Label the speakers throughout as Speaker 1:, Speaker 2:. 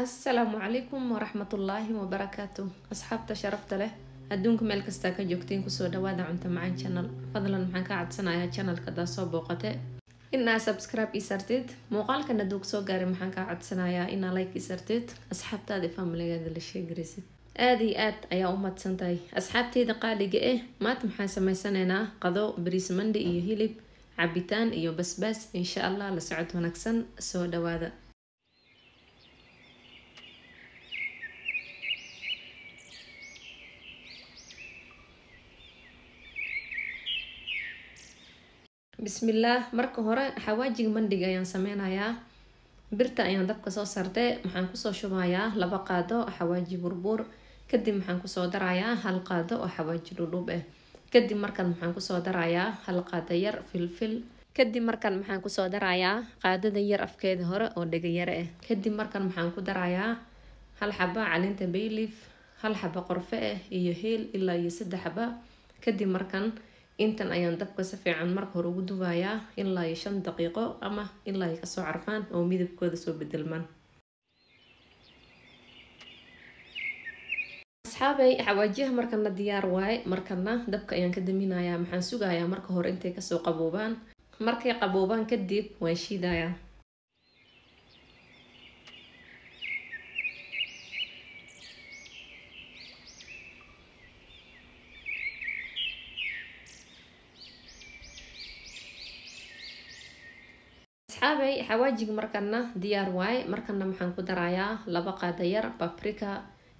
Speaker 1: Asalaamu calaykum waraxmatullaahi wabarakaatu. Asxaabta sharafta leh, adduunka meel kastaa ka joogtiin, kusoo dhawaada Cunto Macaan Channel. Fadlan maxaan kaa codsanayaa, channelka hadaa soo booqate, inaa subscribe ii sartid. Muuqaalkan hadduu kusoo gaaray, maxaan kaa codsanayaa inaa like ii sartid, asxaabtaada, familigaada la sheegaraysid. Aada iyo aad ayaa u mahadsan tahay, asxaabteyda qaaliga eh. Maanta maxaan sameysanaynaa? Qado bariis mandi iyo hilib, cabitaan iyo basbaas, insha Allah. La socod wanaagsan, soo dhawaada. Bismillaah. Marka hore xawaajiga mandhiga ayaan sameynayaa. Birta ayaan dabka soo saartay. Maxaan kusoo shubayaa 2 qaado xawaaji burbuur. Kadib maxaan kusoo darayaa 1 qaado oo xawaaji dhudhuub ah. Kadib markan maxaan kusoo darayaa 1 qaado yar filfil. Kadib markan maxaan kusoo darayaa qaadada yar afkeeda hore oo dhegayare ah. Kadib markan maxaan ku darayaa 1 xaba caleenta bay leaf, 1 xaba qorfe ah iyo heel ilaa iyo 3 xaba. Kadib markan intan ayaan dabka si fiican marka hore ugu dubayaa ilaa iyo 5 daqiiqo, ama ilaa ay kasoo carfaan oo midabkooda soo bedelmaan. Asxaabay, xawaajiyaha markana diyaar waaye. Markana dabka ayaan ka daminayaa. Maxaan sugayaa marka hore intay kasoo qaboobaan. Markay qaboobaan kadib waan shiidayaa. Asxaabay, xawaajiga markana diyaar waaye. Markana maxaan ku darayaa 2 qaado yar paprika.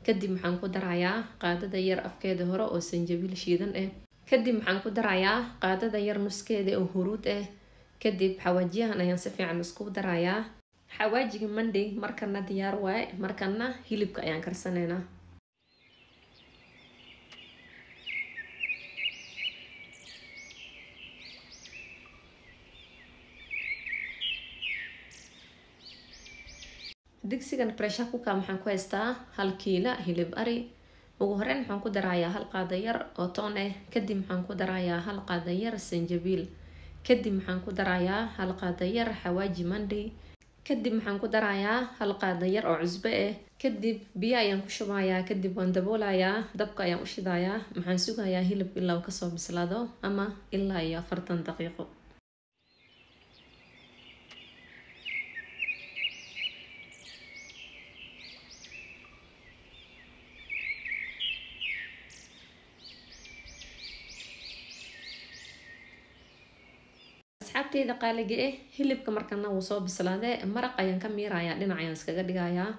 Speaker 1: Kadib maxaan ku darayaa qaadada yar afkeeda hore oo sanjabiil shiidan ah. Kadib maxaan ku darayaa qaadada yar nuskeeda oo huruud ah. Kadib xawaajiyahan ayaan si fiican isku darayaa. Xawaajiga mandi markana diyaar waaye. Markana hilibka ayaan karsanaynaa. Digsigan pressure cooker maxaan ku haystaa 1 kiila hilib ari. Ugu horeyn maxaan ku darayaa 1 qaado yar oo toon ah. Kadib maxaan ku darayaa 1 qaado yar sanjabiil. Kadib maxaan ku darayaa 1 qaado yar xawaaji mandi. Kadib maxaan ku darayaa 1 qaado yar oo cusbo ah. Kadib biyo ayaan ku shubayaa. Kadib waan daboolayaa, dabka ayaan u shidayaa. Maxaan sugayaa hilib ilaa uu kasoo bislaado, ama ilaa iyo 40 daqiiqo. Asxaabteyda qaaliga ah, hilibka markana wuu soo bislaaday. Maraq ayaan ka miirayaa, dhinac ayaan iskaga dhigayaa.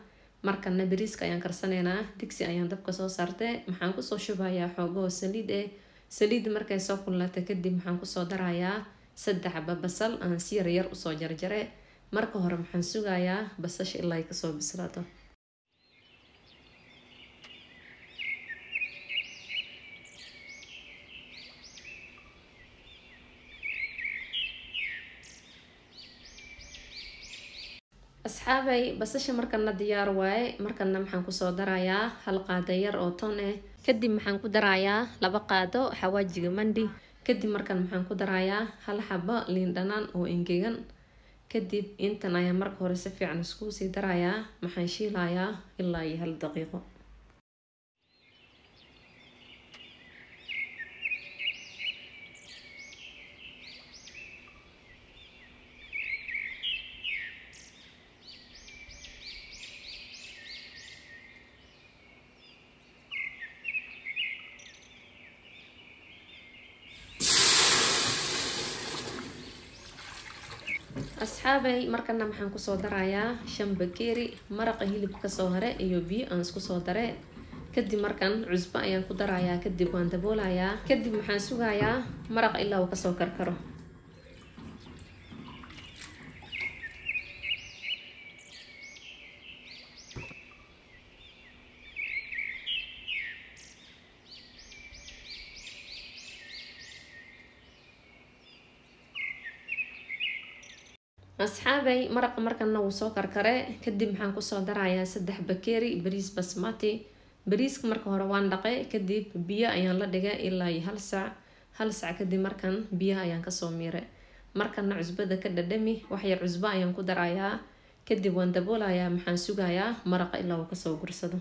Speaker 1: Markana bariiska ayaan karsanaynaa. Digsi ayaan dabka soo saartay. Maxaan kusoo shubayaa xoogoo saliid ah. Saliidda markay soo kululaatay kadib, maxaan kusoo darayaa 3 xaba basal aan si yar yar usoo jarjare. Marka hore maxaan sugayaa basasha ilaa ay kasoo bislaato. Asxaabay, basasha markana diyaar waaye. Markana maxaan kusoo darayaa 1 qaado yar oo toon ah. Kadib maxaan ku darayaa 2 qaado xawaajiga mandi. Kadib markan maxaan ku darayaa 1 xabo liin dhanaan oo engegan. Kadib intan ayaan marka hore si fiican iskugu sii darayaa. Maxaan shiilayaa ilaa iyo 1 daqiiqo. Asxaabay, markana maxaan kusoo darayaa 5 bakeeri maraqa hilibka kasoo hare iyo biyo aan isku soo dare. Kadib markan cusbo ayaan ku darayaa. Kadib waan daboolayaa. Kadib maxaan sugayaa maraqa ilaa uu kasoo karkaro. Asxaabay, maraqa markana wuu soo karkare. Kadib maxaan kusoo darayaa 3 bakeeri bariis basmati. Bariiska marka hore waan dhaqay. Kadib biyo ayaan la dhigay ilaa iyo 1 saac. 1 saac kadib markan biyaha ayaan kasoo miiray. Markana cusbada ka dhadhami, wax yar cusbo ayaan ku darayaa. Kadib waan daboolayaa, maxaan sugayaa maraqa ilaa uu kasoo gursado.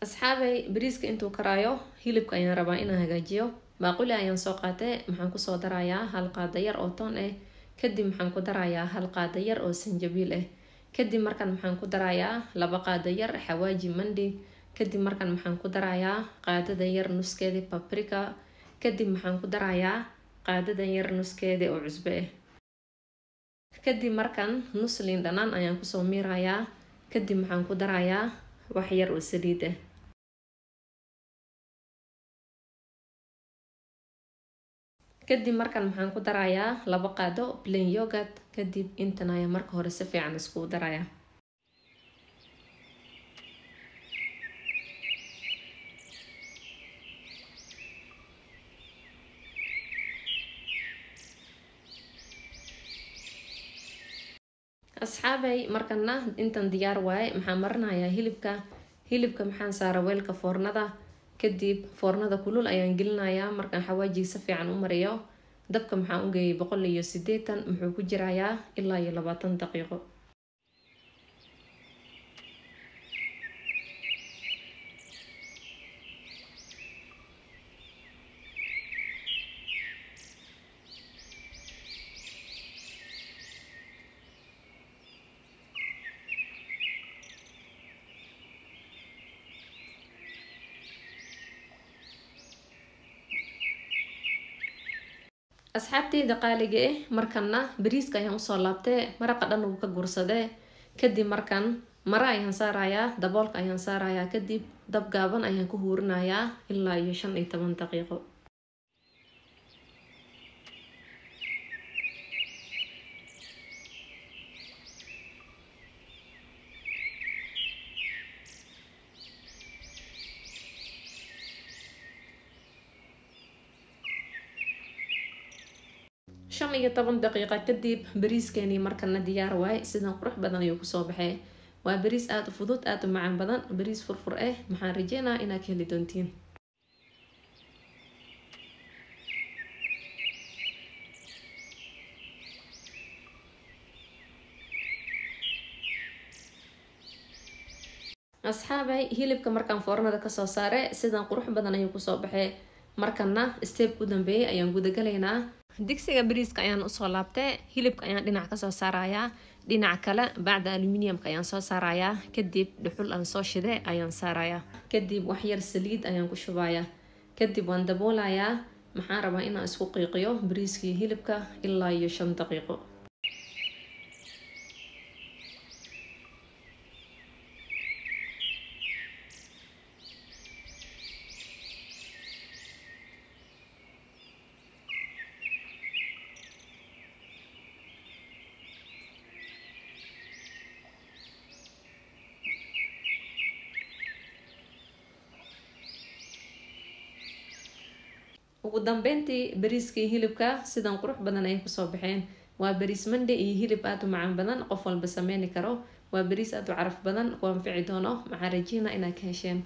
Speaker 1: Asxaabay, bariiska intuu karaayo hilibka ayaan rabaa inaan hagaajiyo. Baaquli ayaan soo qaatay, maxaan kusoo darayaa 1 qaado yar oo toon ah. Kadib maxaan ku darayaa 1 qaado yar oo sanjabiil ah. Kadib markan maxaan ku darayaa 2 qaado yar xawaaji mandi. Kadib markan maxaan ku darayaa qaadada yar nuskeeda paprika. Kadib maxaan ku darayaa qaadada yar nuskeeda oo cusbo ah. Kadib markan nus liin dhanaan ayaan kusoo miirayaa. Kadib maxaan ku darayaa wax yar oo saliid ah. Kadib markan maxaan ku darayaa 2 qaado plain yogurt. Kadib intan ayaan marka hore si fiican iskugu darayaa. Asxaabay, markana intan diyaar waaye. Maxaan marinayaa hilibka. Hilibka maxaan saara weelka foornada. Kadib foornada kulul ayaan gelinayaa. Markaan xawaajiga si fiican u mariyo, dabka maxaan u geeyay 180, muxuu ku jirayaa ilaa iyo 20 daqiiqo. Asxaabteyda qaaliga ah, markana bariiska ayaan usoo laabtay, maraqa dhan wuu ka gursadee. Kadib markan mara ayaan saarayaa, daboolka ayaan saarayaa. Kadib dab gaaban ayaan ku huurinayaa ilaa iyo 15 daqiiqo. 15 daqiiqa kadib bariiskeenii markana diyaar waaye. Sidan qurux badan ayuu kusoo baxay. Waa bariis aada u fudud, aada u macaan badan, bariis furfur ah. Maxaan rajeynaa inaad ka heli doontiin. Asxaabay, hilibka markaan foornada kasoo saare sidan qurux badan ayuu kusoo baxay. Markana step u dambeeyay ayaan gudagalaynaa. Digsiga bariiska ayaan usoo laabtay, hilibka ayaan dhinac kasoo saarayaa, dhinac kale bacda aluminiumka ayaan soo saarayaa. Kadib dhuxul aan soo shide ayaan saarayaa. Kadib waxyar saliid ayaan ku shubayaa. Kadib waan daboolayaa. Maxaan rabaa inaan isku qiiqiyo bariiskii hilibka ilaa iyo 5 daqiiqo. Ugu dambeyntii bariiskii hilibka sidan qurux badan ayay kusoo baxeen. Waa bariis mandi iyo hilib aada u macaan badan, qof walba sameyni karo. Waa bariis aada u caraf badan, ku anfici doono. Maxaan rajeynaa inaad ka hesheen.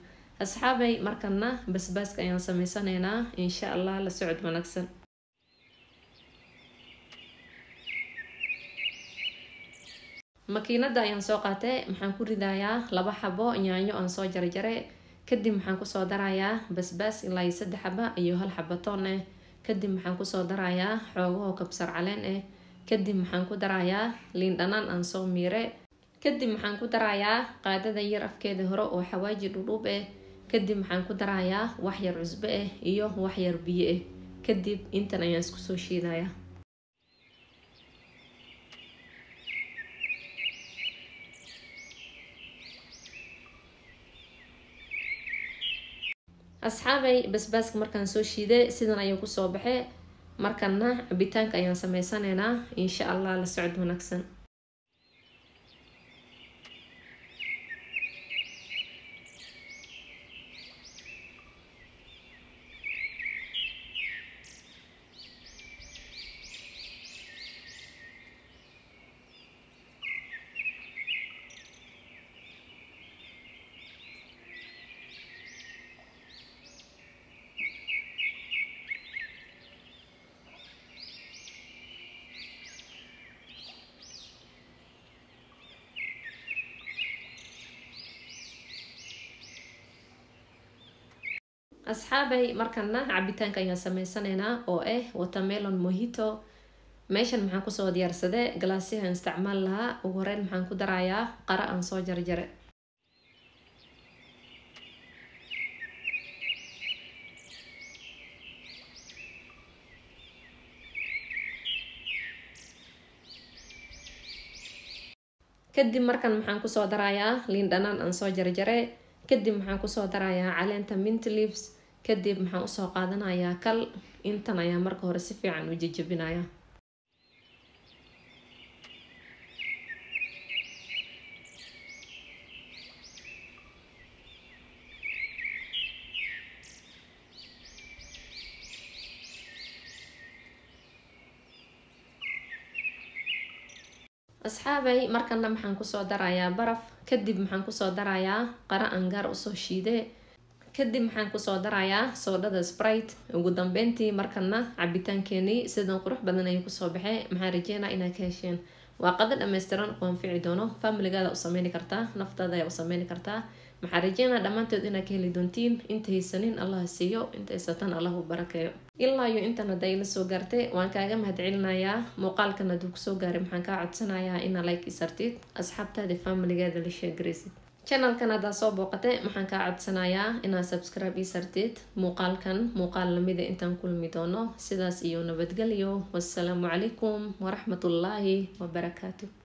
Speaker 1: Asxaabay, markana basbaaska ayaan sameysanaynaa, insha Allah la socod wanaagsan. Makiinada ayaan soo qaatay, maxaan ku ridayaa 2 xabo yaanyo aan soo jarjaray. Kadib maxaan kusoo darayaa basbaas ilaa iyo 3 xaba iyo 1 xaba toon ah. Kadib maxaan kusoo darayaa xoogaho kabsar caleen ah. Kadib maxaan ku darayaa liin dhanaan aan soo miire. Kadib maxaan ku darayaa qaadada yar afkeeda hore oo xawaaji dhudhuub ah. Kadib maxaan ku darayaa wax yar cusbo ah iyo wax yar biyo ah. Kadib intan ayaan isku soo shiidayaa. Asxaabay, basbaaska markaan soo shiiday sidan ayuu kusoo baxay. Markana cabitaanka ayaan sameysanaynaa, insha Allah la socod wanaagsan. Asxaabay, markana cabitaanka ayaan sameysanaynaa oo ah watermelon mojito. Meeshan maxaan kusoo diyaarsaday galaasyahan isticmaal lahaa. Ugu horeyn maxaan ku darayaa qara aan soo jarjare. Kadib markan maxaan kusoo darayaa liin dhanaan aan soo jarjare. Kadib maxaan kusoo darayaa caleenta mint leaves. Kadib maxaan usoo qaadanayaa kal. Intan ayaa marka hore si fiican u jejebinaya. Asxaabay, markana maxaan kusoo darayaa baraf. Kadib maxaan kusoo darayaa qara aan gaar usoo shiide. Kadib maxaan kusoo darayaa soodhada Sprite. Ugu dambeyntii markana cabitaankeenii sidan qurux badan ayuu kusoo baxay. Maxaan rajeynaa inaad ka hesheen. Waa qado dhammaystiran ku anfici doono. Familigaada u sameyni kartaa, naftaada ayaa u sameyni kartaa. Maxaan rajeynaa dhammaantood inaad ka heli doontiin. Inta haysanin Allah siiyo, inta haysatan Allah u barakeeyo. Ilaa iyo intan hadda ila soo gaartay waan kaaga mahadcelinayaa. Muuqaalkan hadduu kusoo gaaray, maxaan kaa codsanayaa inaa like isartid, asxaabtaada, familigaada la sheegaraysid. Channelkan haddaa soo booqatay, maxaan kaa codsanayaa inaad subscribe ii sartid. Muuqaalkan muuqaal lamida intaan kulmi doono, sidaas iyo nabadgelyo. Wassalaamu calaykum waraxmatullaahi wabarakaatu.